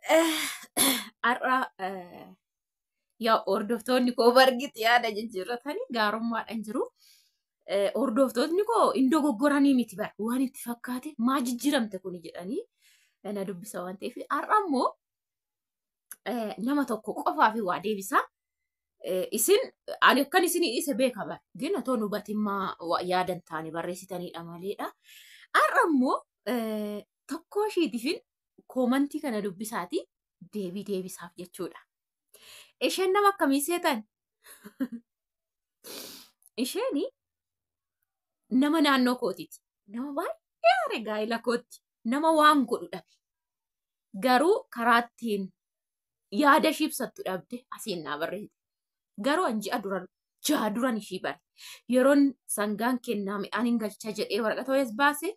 Har'a yaa hordoftoonni koo bargiti yaada jijjiirratanii gaarummaadhaan jiru. Hordoftoonni koo hin dogoggoranii miti bara waan itti fakkaate maa jijjiiramte kuni jedhanii na dubbisa waan ta'eef har'a immoo nama tokko qofaaf waa deebisa. Isin ani akkan isinii dhiise beeka bara gin otoo nu hubatimmaa yaadan taane barreessitanidha maleedha. Har'a immoo tokkoo ishiitifin koomantii kana dubbisaati deebii deebisaaf jechuudha. Isheen nama akkamii seetan? Isheen nama naannoo kootiiti. Nama baay'ee aare gaa'ela kootti. Nama waan godhu dhabe. Garuu karaa ittiin yaada ishii ibsattu dhabde asiin naa barreessite. Garuu an ji'a duran ja'a duran ishii bare. Yeroon sangaan kennaa midhaan hin galcha jedhee waraqata wayis baase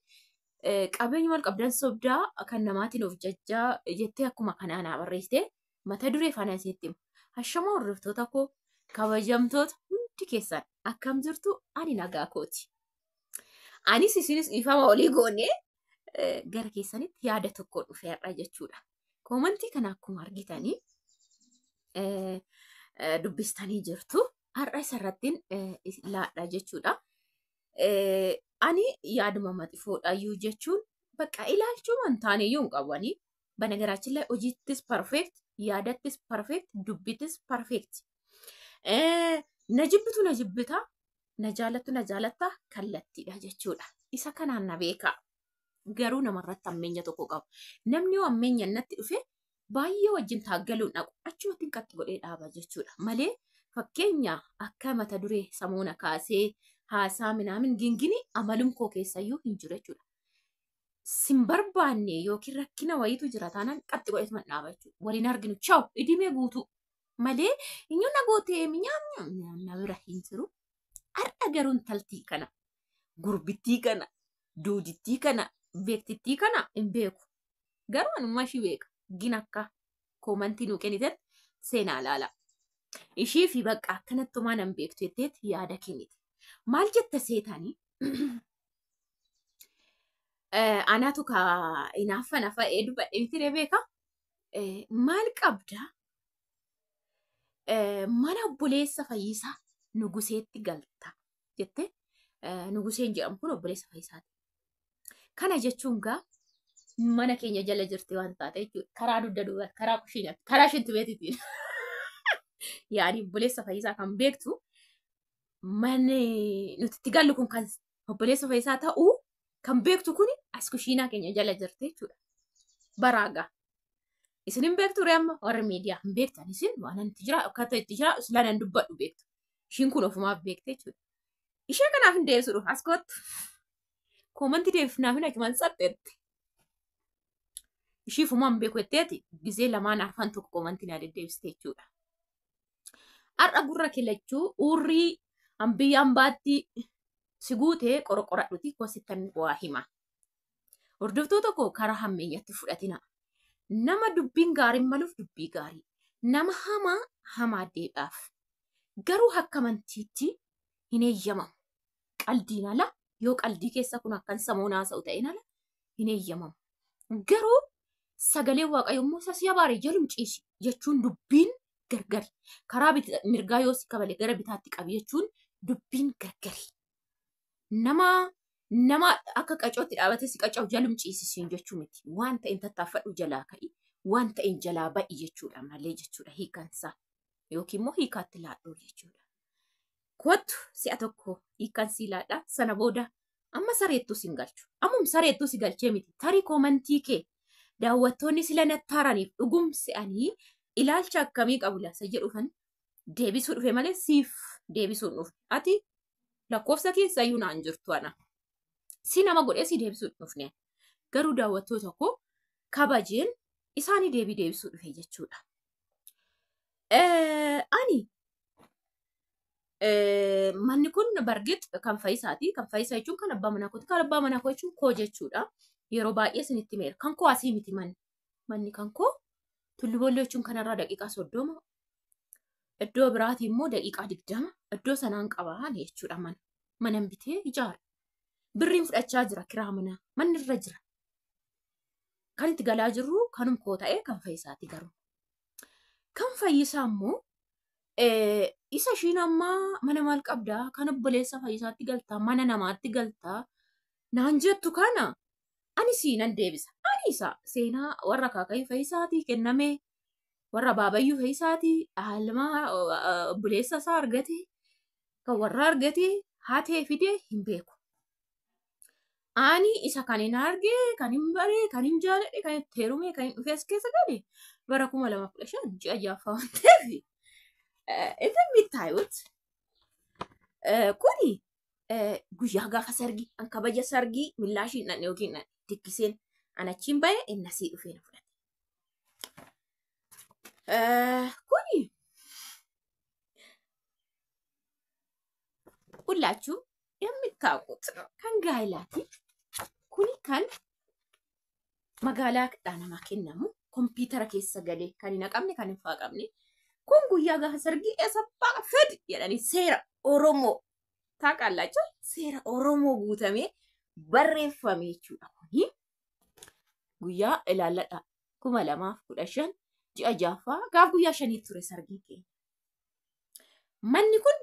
qabeenya wal qabdan sobdaa kan namaatiin of jajjaa jettee akkuma kanaa naa barreessite mata duree faana isiitti hima. Hashamaa hordoftoota koo kabajamtoota hundi keessan akkam jirtu ani nagaa kooti. Anis isinis dhiifama olii goonee gara keessanitti yaada tokko dhufee har'a jechuudha. Koomantii kana akkuma argitanii dubbistanii jirtu. Har'a isarrattiin laadha jechuudha. Ani yaaduma maxifoodhaayyuu jechuun bakka ilaalchuma hin taane iyyuu hin qabu ani. Banagaraachin laa hojiittis perfect, yaadattis perfect, dubbittis perfect. Na jibbitu na jibbita, na jaalattu na jaalatta kallattiidha jechuudha. Isa kanaan na beekaa. Garuu namarratti hammeenya tokko qaba. Namni yoo hammeenya natti dhufe baay'ee wajjin taaggaluun dhaqu achumatti hin qaxxi godhee dhaaba jechuudha. Malee fakkeenya akka mata duree samoona kaasee haasaa minaamin gingini amalum koo keessayyuu hin jiru jechuudha. Sin barbaanne yookiin rakkina wayiitu jira taanaan qaxxi godheetuma dhaaba jechuudha. Waliin arginu chaw idimee guutuu malee inyuu na gootee minyaam na bira hin jiru. Har'a garuu intaltii kana gurbittii kana duudittii kana beektittii kana hin beeku. Garuu anummaa ishii beeka. Gin akka koomantii nuu kennitetti seenaa ilaala. Ishii fi bakka akkanattumaa nan beektu jetteetti yaada kennite. Maal jette seetanii? Anatu ka hinaaffan hafa'ee dubbadhe miti beeka. Maal qabda? Mana obboleessa Fayyisaa Nuguseetti galta jette. Nuguseen jedhamu kun obboleessa Fayyisaati. Kana jechuun gaa mana keenya jala jirti waan taate jechuudha. Karaa dugda duuba, karaa kushiinaatti, karaa shintibeetiitiin. Yaani obboleessa Fayyisaa kan beektu manni nuti itti gallu kun kan obboleessa Fayyisaa ta'uu kan beektu kun as kushiinaa keenya jala jirti jechuudha. Baraagaa. Isin hin beektu ree amma warri miidiyaa hin beektan isin waan itti jira akkaataa itti jira silaa nan dubbadhu beektu. Ishiin kun ofumaaf beekte jechuudha. Ishee kanaaf hin deebisu dhufa as kottu. Koomantii deebifnaaf hin achumaan saxxeette. Ishii fumaan beeku jetteeti gizee lamaan arfan tokko koomantii naa deddeebiste jechuudha. Har'a gurra kilachuu uurrii biyya ambaatti si guutee qorqoradhuti kosittan waa hima. Hordoftoota koo karaa hammeenyatti fudhatina. Nama dubbiin gaariin maluuf dubbii gaarii. Nama hamaa hamaa deebi'aaf. Garuu akka amantiitti hin eeyyamamu. Qaldiin ala yoo qaldii keessa kun akkan samuun haasa'u ta'in ala hin eeyyamamu. Garuu sagalee Waaqayyo immoo isa si abaare jalum ciisi jechuun dubbiin gargari. Karaa mirgaa yoo si kabale gara bitaatti qabi jechuun dubbiin gargari. Nama akka qacootti dhaabatee si qaca'u jalum ciisisiin jechuu miti. Waan ta'een tattaaffadhu jalaa ka'i, waan ta'een jalaa ba'i jechuudha malee jechuudha hiikansaa. Yookiin immoo hiikaatti laadhuu jechuudha. Kottu si'a tokko hiikan sii laadha sana booda amma sareettuu sin galchu. Ammum sareettuu si galchee miti. Tarii koomantii kee daawwattoonni sila nattaaraniif dhugum se'anii ilaalcha akkamii qabu laasa jedhufan deebisuu dhufe malee siif deebisuu hin dhufne. Ati lakkoofsa keessa iyyuu naan jirtu ana. Si nama godhee si deebisuu hin dhufne. Garuu daawwattoota koo kabajeen isaanii deebii deebisuu dhufe jechuudha. Ani manni kun bargit kan Fayyisaati. Kan Fayyisaa jechuun kan abbaa manaa kooti. Kan abbaa manaa koo jechuun koo jechuudha. Yeroo baay'ee isinitti himeera. Kan koo asii miti manni. Manni kan koo Tullu Boolloo jechuun kanarraa daqiiqaa 30. Iddoo biraatii immoo daqiiqaa 20. Iddoo sanaan qabaa jechuudha mana. Manan bitee ijaara. Birriin fudhachaa jira kiraa manaa. Manni irra jira. Kan itti galaa jirru kanum koo ta'e kan Fayyisaati garuu. Kan Fayyisaa immoo isa ishiin ammaa mana maal qabdaa kan obboleessa Fayyisaatti galtaa mana namaatti galtaa naan jettu kana ani siinan deebisa. Ani isa seenaa warra akaakayyuu Fayyisaatii kenname warra baabayyuu Fayyisaatii dhaalmaa obboleessa isaa argate kan warra argate hatee fidee hin beeku. Ani isa kan hin arge, kan hin bare, kan hin jaaladhe, kan itti heerume, kan hin dhufe as keessa gale bara 2015 ji'a ja'affaa waan ta'eef እንደሚታዩት kuni guyyaa gaafa sargii an kabaja sargii millaashii hin dhaqne yookiin dikkiseen an achiin bahe inni asii dhufee na fudhate. Kuni ሁላችሁ የምታውቁት ነው። Kan gaa'ilaati. Kuni kan magaalaa namaa kennamu kompiitara keessa galee kan hin haqamne kan hin faaqamne. Kun guyyaa gaafa sargii eessa fedi jedhanii seera Oromoo ታውቃላችሁ seera Oromoo guutamee barreeffame jechuudha. Kuni guyyaa ilaalladha 2015 ji'a ja'affaa gaaf guyyaa shanii ture sargii keenya. Manni kun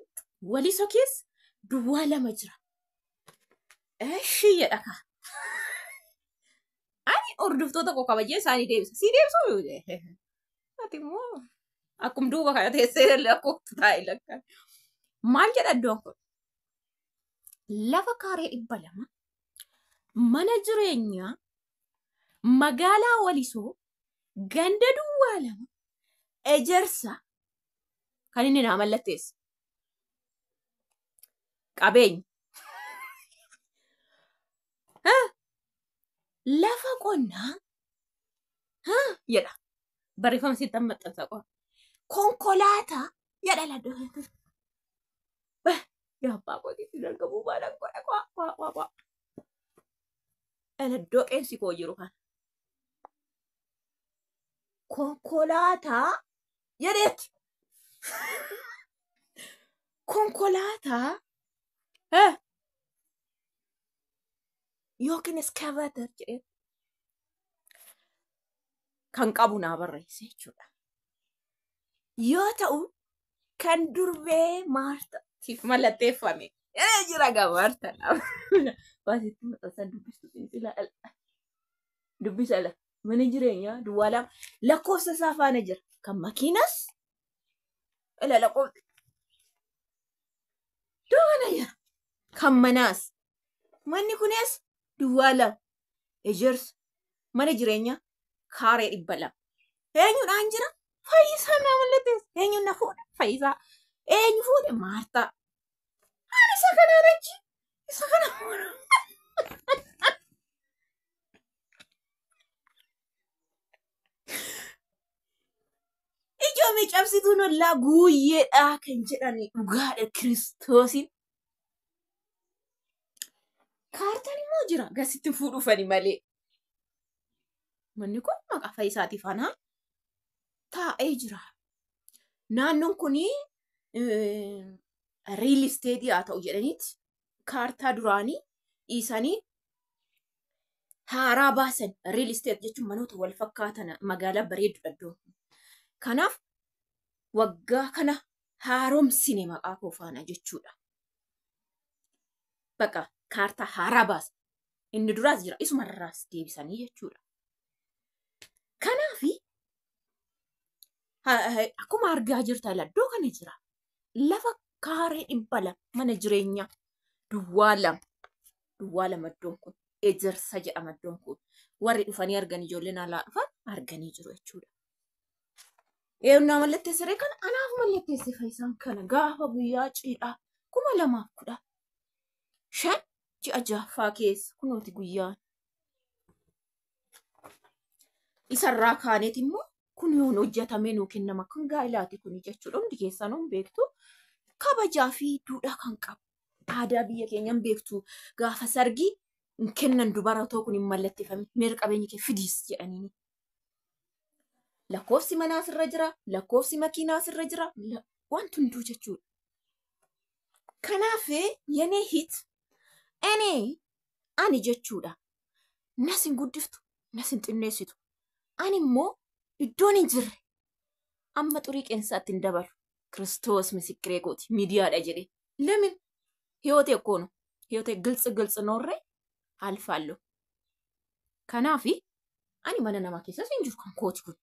Walisoo keessa duwwaa lama jira. Eshi jedha kaa. Ani hordoftoota koo kabajee isaanii deebisa. Sii deebisuu? Ati immoo akkum duuba kana teessee lakkooftu taa'e lakka. Maal jedha iddoon kun? Lafa kaaree 200 mana jireenyaa magaalaa Walisoo ganda duwwaa lama Ejersa kan inni naa mallatteesse. Qabeenya. Lafa qonnaa jedha. Barreeffama sitti maxxansa qofa. Konkolaataa jedha laddoo. Yaa abbaa kootiitti dargabuu baala godha qaa qaa qaa qaa. Iddoo qeensi koo jiru kana. Konkolaataa jedheetti. Konkolaataa yookiin excavator jedhee kan qabu naa barreesse jechuudha. Yoo ta'u kan durbee Maartaatiif mallatteeffame. Jira gaa Maartaa baasitti maxxansa dubbistu dubbisa ala mana jireenyaa duwwaa lama lakkoofsa isaa faana jira. Kan makiinas ila lakkoofsa duwwaa jira. Kan manaas manni kunis duwwaa lama Ejersa mana jireenyaa kaaree 200. Eenyudhaan jira? Fayyisaa naa mallatteesse. Eenyuun na fuudhe? Fayyisaa. Eenyu fuudhe? Maartaa. Ani isa kanaan achi. Isa kana fuudhe. Ijoomee cabsituun ollaa guuyyeedha kan jedhani dhugaadha Kiristoosiin. Kaartaan immoo jira gasitti fuudhuufani malee. Manni kun maqaa Fayyisaatiif anaa taa'ee jira. Naannoon kuni real estate haa ta'u jedhaniiti kaartaa duraanii dhiisanii haaraa baasan. Real estate jechuun manoota wal fakkaatan magaalaa bareedduudha iddoon kun. Kanaaf waggaa kana haaromsine maqaa koo faana jechuudha. Bakka kaartaa haaraa baasa. Inni duraas jira isumarraas deebisanii jechuudha. Kanaafi akkuma argaa jirtan iddoo kana jira. Lafa kaaree 200 mana jireenyaa duwwaa lama. Duwwaa lama iddoon kun Ejersa jedhama iddoon kun. Warri dhufanii argan ijoolleen alaa dhufan arganii jiru jechuudha. Eenyuun mallatteesse ree kana? Anaaf mallatteesse Fayyisaan kana gaafa guyyaa cidhaa 2015 ji'a ja'affaa keessa kunooti guyyaan. Isarraa kaaneet immoo kun yoon hojjetamee nuu kennama kan gaa'ilaati kuni jechuudha. Hundi keessanuu hin beektu. Kabajaa fi duudhaa kan qabu. Aadaa biyya keenya hin beektu. Gaafa sargii hin kennan dubara otoo kun hin mallatteeffamin meera qabeenya kee fidiis jedhaniini. Lakkoofsi manaa sirra jira, lakkoofsi makiinaa sirra jira, wanti hunduu jechuudha. Kanaaf yenee hit ani jechuudha. Nas hin guddiftu, Nas hin xinneessitu. Ani immoo iddoon hin jirre amma xurii qeensaatti hin dabalu. Kiristoos misikkiree kooti miidiyaadha jedhee. ለምን ህይወቴ እኮ ነው። ህይወቴ ግልጽ ግልጽ ኖሬ አልፋለሁ። Kanaafi ani mana namaa keessas hin jiru kan kooti kun.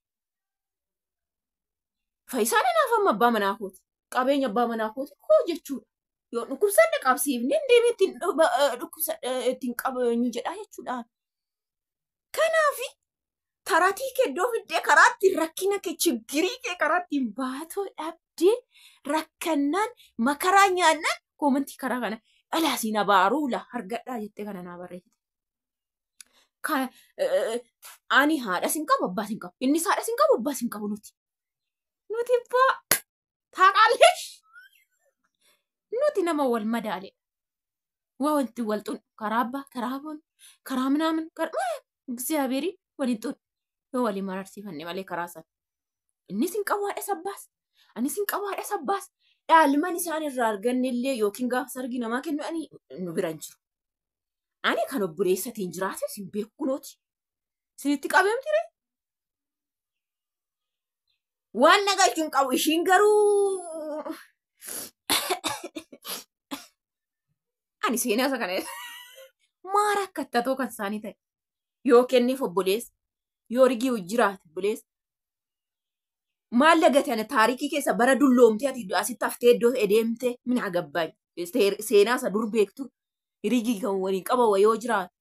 Faayisaan anaaf amma abbaa manaa kooti. Qabeenya abbaa manaa kooti koo jechuudha. Yoo dhukkubsanne qabsiifnee deemee ittiin ittiin qabeenyu jedhaa jechuudha. Kanaafi taratii kee iddoo fiddee karaa ittiin rakkina kee chiggirii kee karaa ittiin baatoo dhabdee rakkannaan makaraa nyaannaan koomantii karaa kana dhalaa siin abaaruu la argadhaa jettee kana naa barreessite. Ani haadhas hin qabu abbaas hin qabu. Innis haadhas hin qabu abbaas hin qabu nuti. Nuti abbaa taaqaallesh. Nuti nama wal madaale. Waa wanti wal xun karaa abbaa karaa boon karaa minaamin karaa እግዚአብሔር waliin xun yoo waliin mararsiifanne malee karaa sana. Innis hin qabu haadhas abbaas. Anis hin qabu haadhas abbaas. Dhaalman isaan irraa arganne illee yookiin gaafa sargii namaa kennu ani nu bira hin jiru. Ani kan obboleessatiin jiraates hin beeku kunooti. Isinitti qabeemti ree? Waan nagalchu hin qabu ishiin garuu ani seenaa isa kana maara akka tatoo kan isaanii ta'e yoo kenneef obboleessa yoo rigii jiraate obboleessa maal lagate ana taarikii keessa bara dulloomtee ati asitti haftee iddoo deemtee min hagabbaany seenaa isa dur beektu rigii kan waliin qaban wayii yoo jiraate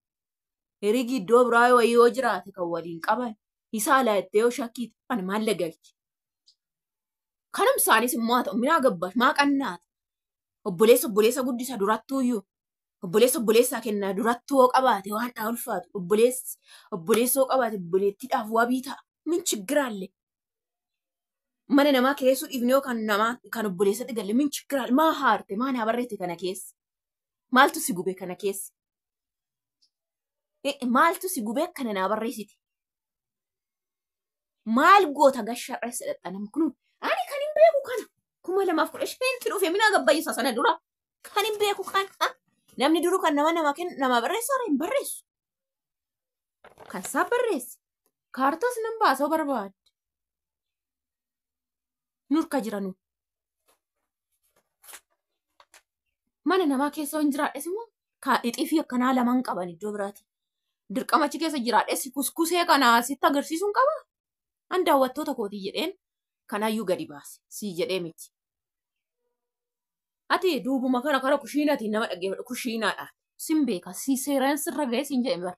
rigii iddoo biraa wayii yoo jiraate kan waliin qaban isaa laattee yoo shakkiite ani maal lagalchi. Kanum isaanis immoo haa ta'u min hagabbaash maa qannaata obboleessa obboleessa guddisa durattuuyyuu obboleessa obboleessaa kennaa durattuu yoo qabaate waan dhaa ulfaatu obboleessi obboleessa yoo qabaate obboleettiidhaaf wabii ta'a min chiggiraalle. Mana namaa kireessuu dhiifne yoo kan namaa kan obboleessatti galle min chiggiraalle maa haarte maa naa barreesse kana keessa maaltu si gube kana keessa maaltu si gube kana naa barreessite maal goota gasharra isa dhadha namni kun ani kan hin beeku kana 2015tti dhufe minaa gabbayyisa sana dura kan hin beeku kana namni duru kan nama nama kennu nama barreessu hin barreessu kan isaa barreesse kaartaas nan baasoo barbaade nurka jiranu mana namaa keessa hin jiraadhes immoo ixii akkanaa lamaan qaban iddoo biraati. Dirqama achi keessa jiraadhes kuskusee kana sitti agarsiisuun qaba. An daawwattoota kootii jedheen kanaayyuu gadi baase sii jedhee miti. Ati duubuma kana kara kushiinaatiin nama dhaggeeffadhu kushiinaadha. Sin beeka si seeraan sirra ga'e siin jedhe bara.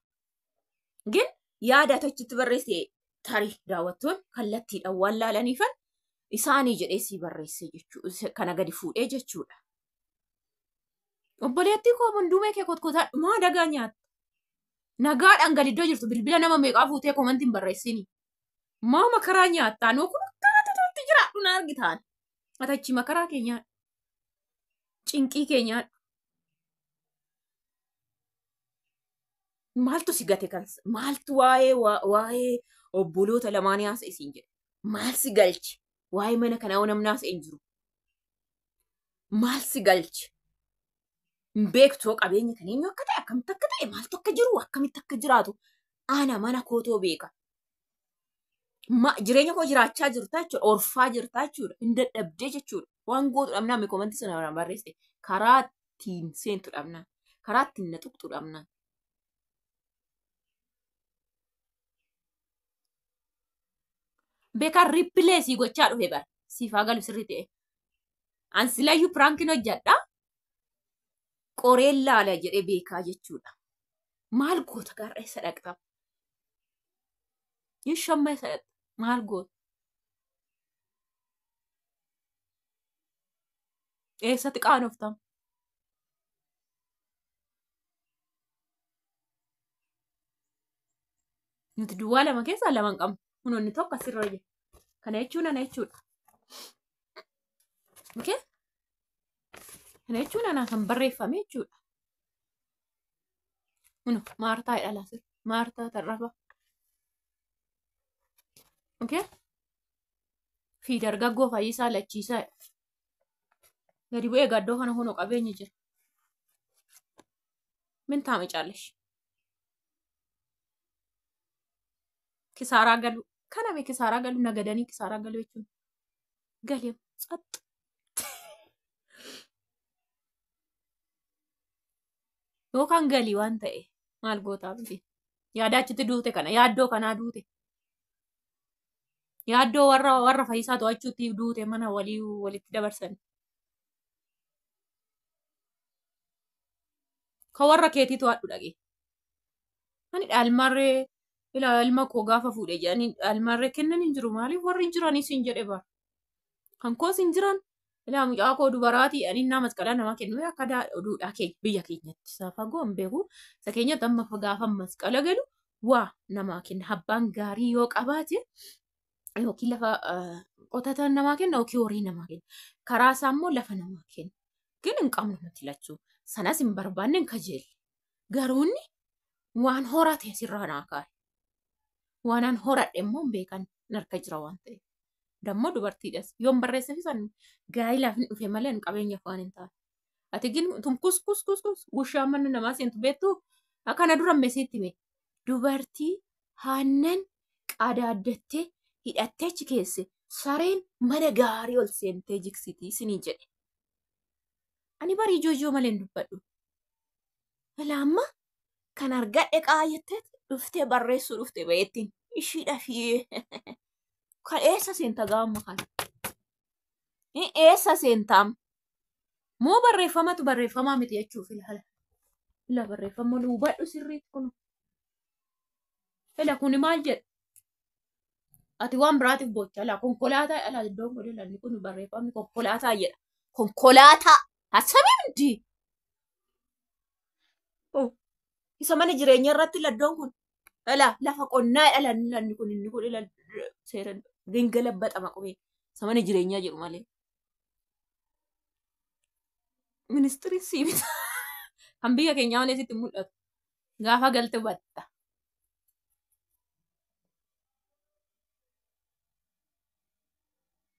Gin yaada ati achitti barreesse tarii daawwattoon kallattiidhaan waan laalaniifan isaanii jedhee sii barreesse jechuudha. Kana gadi fuudhee jechuudha. Obboleettii koo bunduumee kee kotkotaa maa dagaa nyaatta? Nagaadhaan gadi iddoo jirtu bilbila nama meeqaa fuutee komantiin barreessini. Maa makaraa nyaattaa? Noo kun akkaataatti jiraadhu na argitaan. Ati achi makaraa kee nyaadhu. Cinqii kee nyaadhu. Maaltu si gate kan maaltu waa'ee waa'ee obboloota lamaanii haasa'e siin jedhe. Maal si galche? Waa'ee mana kanaa namni haasa'e hin jiru. Maal si galche? Hin beektu qabeenya kan eenyu akka ta'e akkamitti akka ta'e maaltu akka jiru akkamitti akka jiraatu ana mana kootoo beeka. Jireenya koo jiraachaa jirta jechuudha. Orfaa jirta jechuudha. Hin dadhabdee jechuudha. Waan gootu dhabnaa mi komantii sana barreesse karaa ittiin seentu dhabnaa. Karaa ittiin na tuqxu dhabnaa. Beekaan riippileesii gochaa dhufe bara. Siif haa galu sirrii ta'e. An silayyuu piraankiin hojjedha. Qoreen laala jedhee beekaa jechuudha. Maal goota gaarra isa dhaqxa? Shamma isa dhaqxa. Maal goota? Eessatti qaanoftam? Nuti duwwaa lama keessaa lama hin qabnu. Kunoonni tokko asirra jira. Kana jechuun ana jechuudha. Okay? Kana jechuun anaa kan barreeffame jechuudha. Kuno Maartaa jedha laasir. Maartaa Tarrafa. Okay? Fi dargaggoo Fayyisaa Lachiisaa. Gadi bu'ee gaddoo kana kunoo qabeenyi jira. Min taa'ame caallesh. Kisaaraa galu. Kaname kisaaraa galu nagadanii kisaaraa galu jechuun. Galee tsaxx. Yookaan galii waan ta'e maal gootaa miti. Yaada achitti duute kana yaaddoo kanaa duute. Yaaddoo warra fayyisaa to'achuutti duute mana walii walitti dabarsan. Ka warra keetii to'adhu dhaqee. Ani dhaalmarree ilaa ilma koo gaafa fuudhe jedhanii dhaalmarree kennan hin jiru maaliif warri hin jiranis hin jedhe bara. Kan koos hin jiran ilaa mucaa koo dubaraatii ani naa masqalaa namaa kennu akka duudhaa keenya biyya keenyatti isaa fagoo hin beeku. Isa keenyatti amma gaafa masqala galu waa namaa kenna. Abbaan gaarii yoo qabaate yookiin lafa qotatan namaa kenna yookiin horii namaa kenna. Karaa isaa immoo lafa namaa kenna. Gin hin qabnu nuti lachuu. Sanas hin barbaanne hin kajeelle. Garuu inni waan horate asirraa naa kaa'e. Waan an horadhe immoo hin beekan narka jira waan ta'eef. Dammoo dubartiidhas. Yoon barreesseef san gaa'ilaaf hin dhufe malee hin qabeenyaaf waan hin taane. Ati gin tun kus kus kus kus wushaa mana namaa seentu beektu akkana dura mesiitti hime. Dubartii aannan qadaaddattee hidhattee achi keesse sareen mana gaarii ol seentee jiksitii isinii jedhe. Ani barii ijoo malee hin dubbadhu. Ilaa amma kan argadhe qaayyattee dhuftee barreessuu dhufte bayeettiin ishiidha fi kan eessa seenta gaama kana? Eessa seentaam? Moo barreeffamatu barreeffamaa miti jechuuf ilaala. Ila barreeffama hubadhu sirriitti kun. Ila kuni maal jedha? Ati waan biraatiif bocha ila konkolaataa ila iddoon kun ila inni kun barreeffamni konkolaataa jedha. Konkolaataa! Hasamii miti! Isa mana jireenya irratti ila iddoon kun. Ila lafa qonnaa ila inni kun inni kun ila seera gingalabaxama qubee. Isa mana jireenyaa jedhu malee. Ministiriin sii bita. Kan biyya keenyaa malee sitti mul'atu. Gaafa galte hubatta.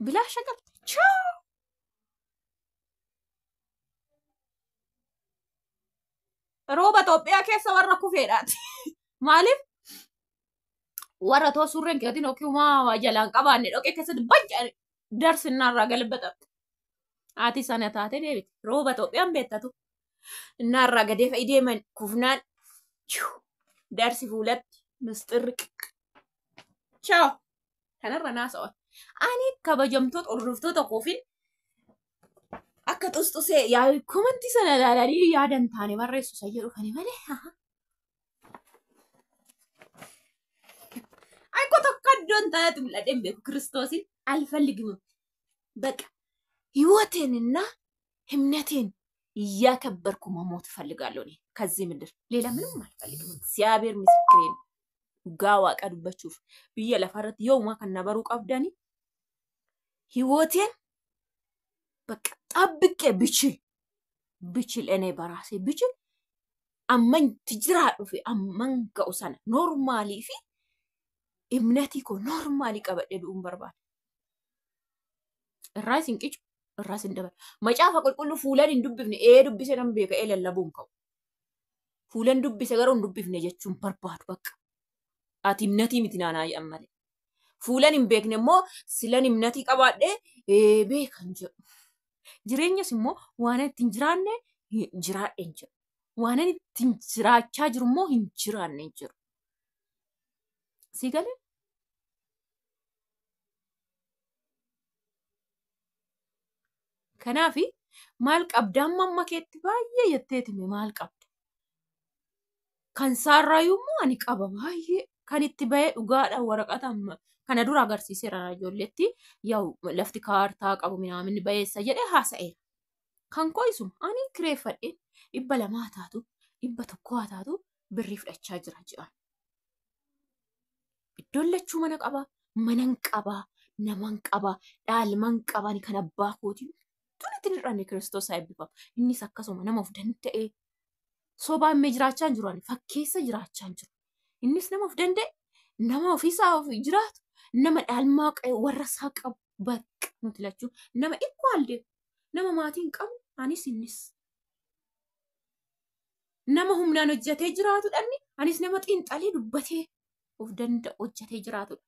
Bilaasha galte. Choo! Rooba Itoophiyaa keessa warra kufeedhaati. Maaliif? Warra too surreen keetiin yookiin waa jalaan qabaanne dhoqee keessatti bajja darsinnaarraa galbatamte. Haati sana taate deebite. Rooba Itoophiyaan beektatu. Innaarraa gadee fa'i deeman kufnaan darsi fuulatti misxirri chaaw kanarra naasa'an. Ani kabajamtoota hordoftoota koofin akka xusxusee yaa komantii sana ilaalanii yaadan taane barreessu isa jedhu kani malee. Akka tokko iddoon taanetti mul'adhee hin beeku Kiristoosin አልፈልግም። በቃ ህይወቴንና እምነቴን እያከበርኩ መሞት እፈልጋለሁ። እኔ ከዚህ ምድር ሌላ ምንም አልፈልግም። እግዚአብሔር ምስክሬ ነው። dhugaa waaqa dubbachuuf biyya lafarratti yooma kan na baruu qabdani ህይወቴን በቃ ጠብቄ ብችል ብችል እኔ በራሴ ብችል amman jiraadhu fi amman ga'u sana noormaalii fi እምነtii koo noormaalii qabadhee du'uun barbaada. Irraa isin qicu, irraa isin dabala. Macaafa qulqulluu fuulaan hin dubbifne ee dubbise nan beeka ee lallabuun ka'u. Fuulaan dubbise garuu hin dubbifne jechuun barbaadu bakka. Ati imnatii miti naanaa jedhan malee. Fuulaan hin beekne immoo silan imnatii qabaadhee ee beekan jedhu. Jireenyas immoo waan ittiin jiraanne jiraadhe hin jedhu. Waan ittiin jiraachaa jiru immoo hin jiraanne hin jiru. Sii galee? Kanaafi maal qabda amma amma keetti baay'ee jetteetime maal qabda? Kan saarraayyuu immoo ani qaba baay'ee. Kan itti bahee dhugaadha waraqata kana dura agarsiiseera ijoolleetti yaa'u lafti kaartaa qabu minaaminni bayeessa jedhee haasa'eera. Kan koo isuma ani kireeffadheen 200 taatu 100 taatu birrii fudhachaa jira ji'aan. Iddoon lachuu mana qabaa, manan qabaa, naman qabaa, dhaalman qabaa kan abbaa kootii. Tun ittiin hir'anne Kiristoos haa eebbifamu. Innis akkasuma nama of danda'ee sobaan mee jiraachaa hin jiru ani fakkeessa jiraachaa hin jiru. Innis nama of danda'e, nama ofiisaa of jiraatu, nama dhaalmaa warra isaa qabu bakka nuti lachuu nama equal deemu, nama maatii hin qabne anis innis. Nama humnaan hojjetee jiraatu dhanni anis nama xiinxalee dubbatee of danda'u hojjetee jiraatudha.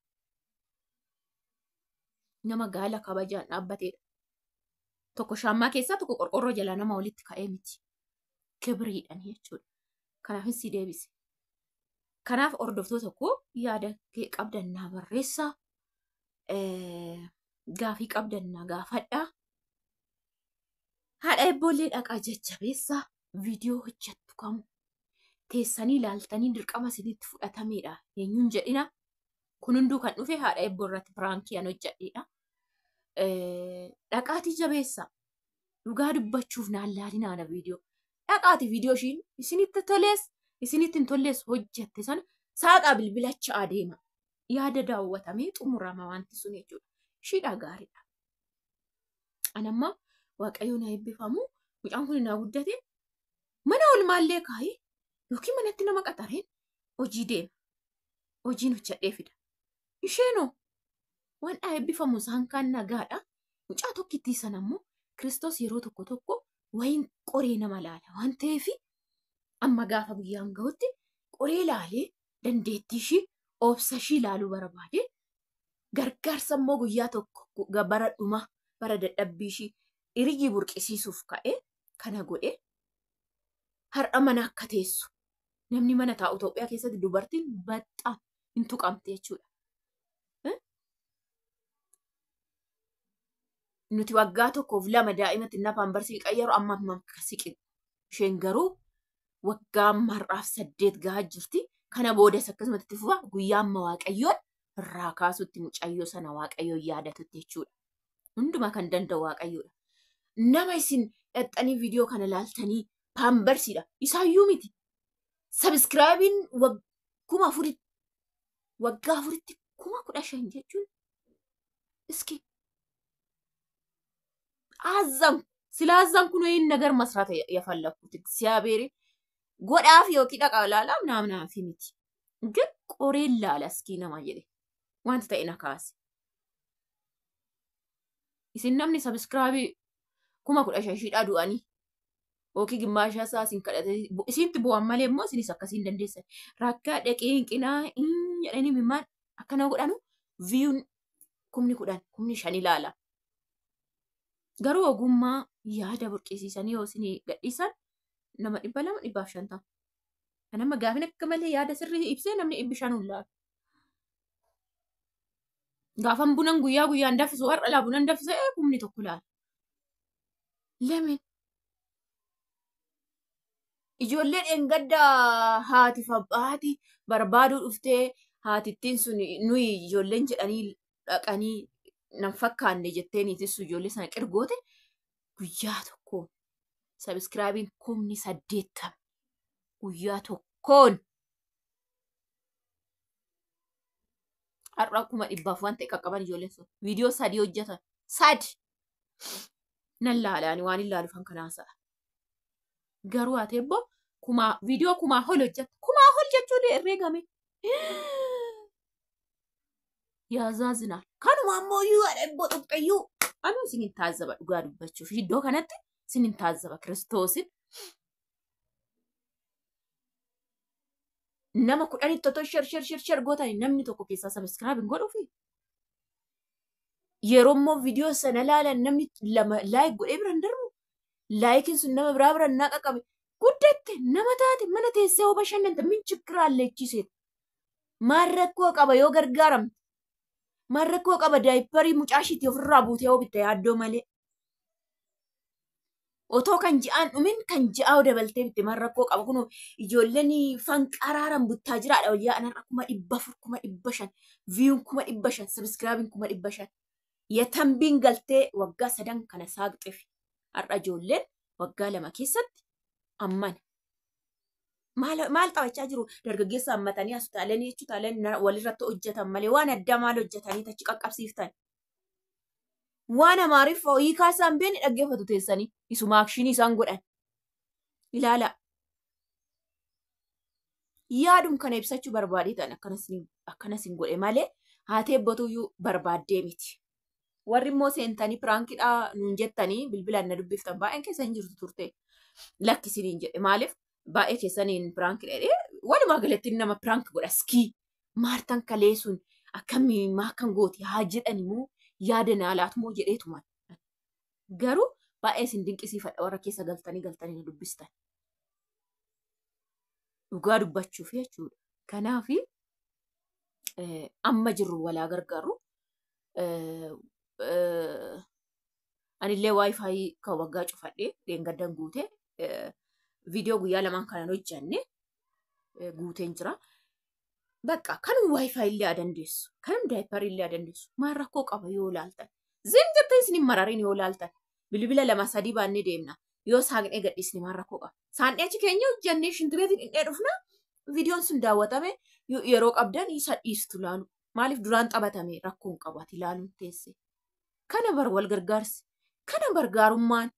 Nama gaala kabajaan dhaabbateedha. Tokko shaammaa keessaa tokko qorqorroo jalaa nama walitti ka'ee miti. Kibriidhaan jechuudha. Kanaafis si deebise. Kanaaf hordoftoota koo yaada qabdan naa barreessaa. Gaafii qabdan naa gaafadhaa. Haadha Eebboollee dhaqaa jajjabeessaa. Viidiyoo hojjettu kamu teessanii ilaaltanii dirqama isinitti fudhatameedha. Eenyuun jedhina. Kun hunduu kan dhufe haadha Eebboo irratti piraankii an hojjedheedha. Dhaqaatii jabeessaa. Dhugaa dubbachuuf naan laalinaa viidiyoo. Dhaqaatii viidiyoo ishiin isinitti tolees isinitti hin tollees hojjette sana saaqaa bilbilacha adeema. Yaada daawwatamee xumurama wanti sun jechuudha. Ishiidha gaariidha. Anamma Waaqayyo na eebbifamu. Mucaan kun naa guddate. Mana olmaallee kaa'ee yookiin manatti nama qaxareen hojii deema. Hojiin hojjedhee fida. Isheenoo waan dhaa eebbifamu isaan kaan nagaadha. Mucaa tokkittii sana immoo Kiristoos yeroo tokko tokko wayiin qoree nama laala waan ta'eef amma gaafa guyyaan gahutti qoree laalee dandeettii ishii obsa ishii ilaaluu barbaade gargaarsa immoo guyyaa tokko bara dhumaa bara dadhabbii ishii hiriyyi burqisiisuuf ka'ee kana godhe har'a mana akka teessu namni mana taa'u Itoophiyaa keessatti dubartiin baxxaa hin tuqamte jechuudha. Nuti waggaa tokkoof lama daa'imatti nafaan barsii qayyaru amma amma akka siqin. Isheen garuu waggaa mar'aaf 8 gahaa jirti. Kana boodas akkasumatti itti fufa guyyaa amma Waaqayyoon irraa kaasutti mucayyoo sana Waaqayyoon yaadatutti jechuudha. Hundumaa kan danda'u Waaqayyoodha. Nama isin dhaxxanii viidiyoo kana laaltanii paambarsiidha. Isaayyuu miti. Sabiskiraabiin 4,000 waggaa 4tti 15,000 jechuun iski አዘንኩ። ስላዘንኩ ነው ይህን ነገር መስራት የፈለኩት። እግዚአብሔር ጎዳፍ yookiin dhaqa laala ምናምን miti. ግን qoreen laala iskii nama jedhe wanti ta'e na kaase. Isin namni sabiskiraabii 15,000 ishiidhaa du'anii yookiin gimmaasha isaa isin kadhate isintti bu'an malee immoo isinis akkasiin dandeessan. Rakkaa dhaqee hinqinaa jedhanii mimmaan akkana godhanu viyuun 10,000 5,000 ilaala. Garuu ogummaa yaada burqisiisanii yoo isin gadhiisan nama 200 150. Nama gaafin akka malee yaada sirrii ibsee namni 500 hin laalu. Gaafan bunan guyyaa guyyaan danfisu har'a laa bunan danfisee 1,000 laala. Lemin ijoolleen dheengadda haati haati barbaaduu dhuftee haatittiin sun nuyi ijoolleen jedhanii dhaqanii nan fakkaanne jettee niitis ijoollee sana qirgoote guyyaa tokkoon sabiskiraabiin 80,000 guyyaa tokkoon har'a 100,000 waan ta'e qaqqaban ijoolleen sun viidiyoo 3 hojjetan 3 nan laalaani waan hin laaluufan kanaasa'a. Garuu ati ebboo kumaa viidiyoo 1000 ol hojjette 1000 ol jechuun herreegame. Yaazaazinaal. Kanuma ammoo iyyuu haadha ebboo xuqqayyuu. Anuu isinin taazzaba dhugaa dubbachuuf iddoo kanatti isinin taazzaba Kiristoosin. Nama 10 otoo shar shar shar shar gootanii namni tokko keessaa sabiskiraayib hin godhuufi. Yeroo immoo viidiyoo sana laalan namni 2 laayik godhee bira hin darbu. Laayikiin sun nama biraa bira naa qaqqabe. Guddatte nama taate mana teessee hoo bashannante min chikkiraalle echiseet. Maal rakkoo qaba yoo gargaaramte? Maal rakkoo qaba daayipparii mucaa ishiitii ofirraa buutee hoo bitte yaaddoo malee? Otoo kan ji'aan dhumin kan ji'aa dabaltee bitte maal rakkoo qaba? Kunoo ijoolleen fanqaraaran buttaa jiraadha wayyaa anarra 400,000 500,000 viyuun 500,000 sabiskiraabiin 500,000. Yatambiin galtee waggaa 3 kana saaqxeef har'a ijoolleen waggaa 2 keessatti ammana. Maal taphachaa jiru? Dargaggeessa hammatanii as utaalanii jechuu utaalanii walirratti hojjetan malee waan addaa maal hojjetanii achi qaqqabsiiftan? Waan Amaariffaa hiikaa isaan beekne dhaggeeffatu teessanii isuma akshinii isaan godhan. Ilaala. Yaadum kana ibsachuu barbaadee ta'an akkanas hin godhe malee haatee eebbotuyyuu barbaaddee miti. Warri immoo seentanii piraankiidhaa nuun jettanii bilbilaan na dubbiftan baay'een keessa hin jirtu turte. Lakkisiniin jedhe maaliif baay'ee keessaniin piraanki jedhee walumaa galatti nama piraank godha skii Maartaan kalee sun akkamii maa kan gooti haa jedhan immoo yaada naa laatu moo jedheetuma. Garuu baay'ee isin dinqisiifadha warra keessa galtanii galtanii na dubbistan. Dhugaa dubbachuuf jechuudha. Kanaaf amma jirru walaa gargaaru. Anillee waayifaayi kan waggaa cufadhee dheengaddan guutee viidiyoo guyyaa lamaan kanan hojjanne guuteen jira. Bakka kanuma waayifaayi illee adandeessu, kanuma daayiparii illee adandeessu. Maal rakkoo qaba yoo ilaaltan? Zim jettee isin hin mararin yoo ilaaltan. Bilbila lama sadii baannee deemna. Yoo saaqnee gadhiisne maal rakkoo qaba? Saaqnee achi keenya hojjannee shintibeetiin dhindhee dhufna. Viidiyoon sun daawwatame yeroo qabdan isa dhiistu laalu. Maaliif duraan taphatame rakkoon qabu ati ilaaluun teesse. Kana bar wal gargaarsi. Kana bar gaarummaan.